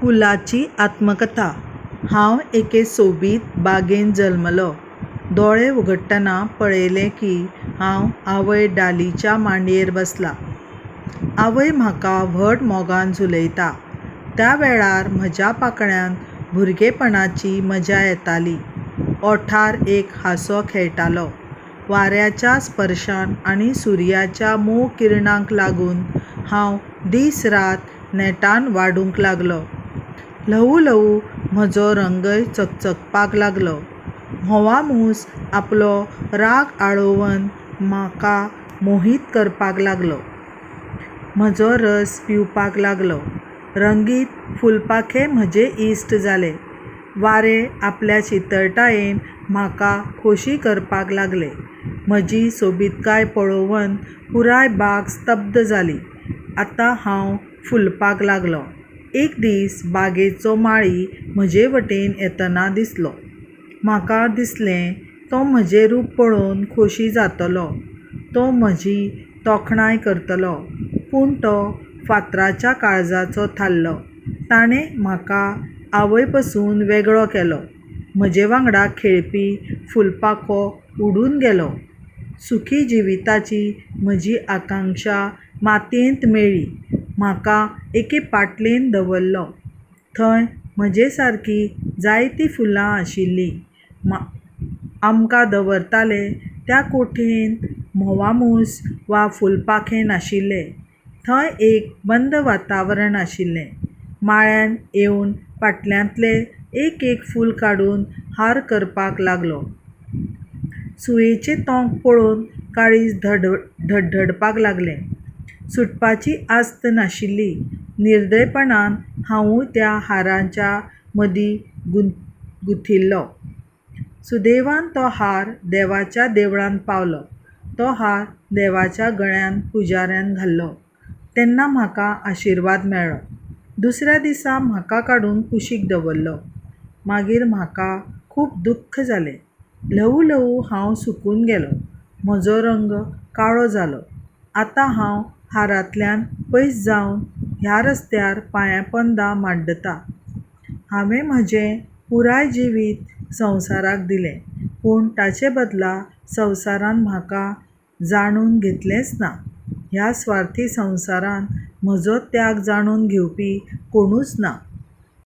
फुलाची आत्मकथा. हांव एके सोबीत बागेंत जल्मलो. दोळे उगडटना पळयलें की हांव आवय डालीच्या मांडयेर बसलां. आवय म्हाका व्हड मोगान झुलयता. त्या वेळार म्हज्या पाकळ्यांत भुरगेपणाची मजा येताली. ओंठार एक हांसो खेळटालो. वाऱ्याच्या स्पर्शान आनी सुर्याच्या मोव किरणांक लागून हांव दीस रात नेटान वाडूंक लागलो. ल्हवू ल्हवू म्हजो रंगय चकचकपाक लागलो. म्होंवामूस आपलो राग आळोवन म्हाका मोहीत करपाक लागलो. म्हजो रस पिवपाक लागलो. रंगीत फुलपाखे म्हजे इश्ट जाले. वारें आपल्या शितळटायेन म्हाका खोशी करपाक लागलें. म्हजी सोबीतकाय पळोवन पुराय बाग स्तब्ध जाली. आतां हांव फुलपाक लागलों. एक दीस बागेचो माळी म्हजे वटेन येतना दिसलो. म्हाका दिसलें तो म्हजें रूप पळोवन खोशी जातलो. तो म्हजी तोखणाय करतलो. पूण तो फातराच्या काळजाचो थारलो. ताणें म्हाका आवय पसून वेगळो केलो. म्हजे वांगडा खेळपी फुलपाखो उडून गेलो. सुखी जिविताची म्हजी आकांक्षा मातयेंत मेळ्ळी. म्हाका एके पाटलेन दवरलो. थंय म्हजे सारकी जायतीं फुलां आशिल्लीं. आमकां दवरताले त्या कोठयेंत म्होंवामूस वा फुलपाखें नाशिल्ले. थंय एक बंद वातावरण आशिल्लें. माळ्यान येवन पाटल्यांतलें एक एक फूल काडून हार करपाक लागलो. सुयेचें तोंक पळोवन काळीज धड धडधडपाक लागलें. सुटपाची आस्त नाशिल्ली. निर्दयपणान हांवूय त्या हारांच्या मदीं गुंथिल्लो. सुदैवान तो हार देवाच्या देवळांत पावलो. तो हार देवाच्या गळ्यांत पुजाऱ्यान घालो. तेन्ना म्हाका आशिर्वाद मेळ्ळो. दुसऱ्या दिसा म्हाका काडून कुशीक दवरलो. मागीर म्हाका खूब दुख्ख जालें. ल्हवू ल्हवू हांव सुकून गेलो. म्हजो रंग काळो जालो. आतां हांव हारांतल्यान पयस जावन ह्या रस्त्यार पांया पोंदा माड्डता. हांवें म्हजें पुराय जिवीत संवसाराक दिलें, पूण ताचे बदला संवसारान म्हाका जाणून घेतलेंच ना. ह्या स्वार्थी संवसारांत म्हजो त्याग जाणून घेवपी कोणूच ना.